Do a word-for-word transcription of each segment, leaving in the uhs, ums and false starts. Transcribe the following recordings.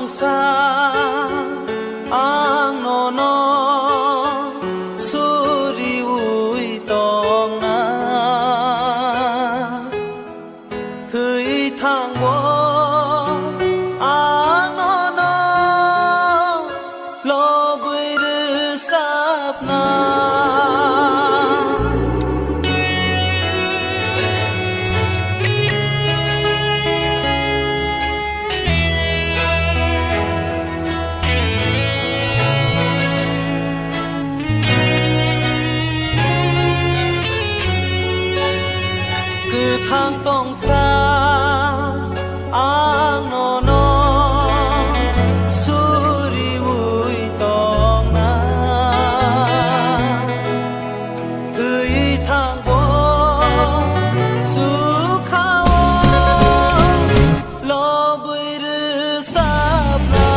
Sa ang nono suriui tongna. Thwi thangbo ang nono lobwi rwsapna. Kwthang tongsa ang nono suriui tongna. Thwi thangbo sukha-o lobwi rwsapna.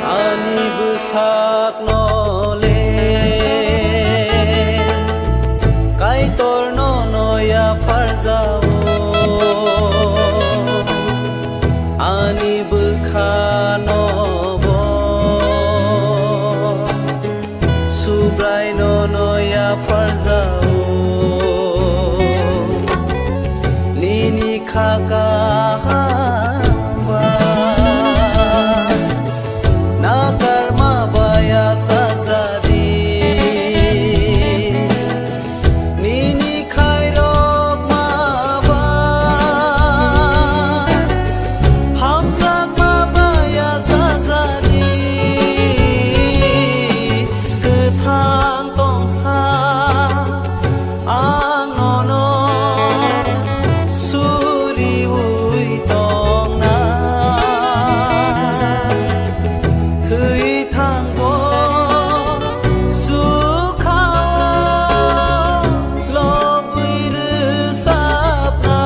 Ani bwsakno le Kaitorno noya pharjao, ani bwkhano bo Subraino noya pharjao. Nini kha kaham ba nakarma baya sakjadi. Nini khairokma ba hamjakma baya sakjadi. Kwthang tongsa ang nono suriui tongna. Thwi thangbo sukha-o lobwi rwsapna.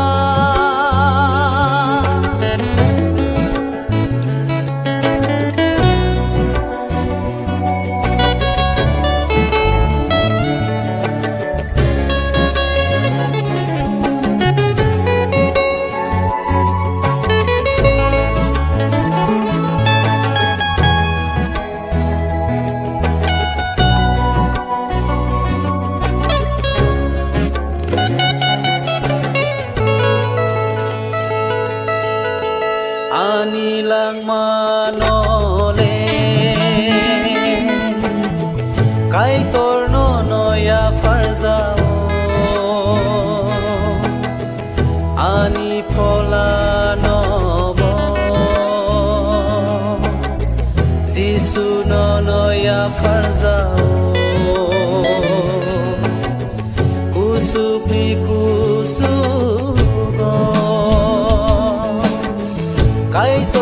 Ani langmano le Kaitorno noya pharjao. Ani pholano bo Jisuno noya pharjao. Kusupni kusugo Kaitor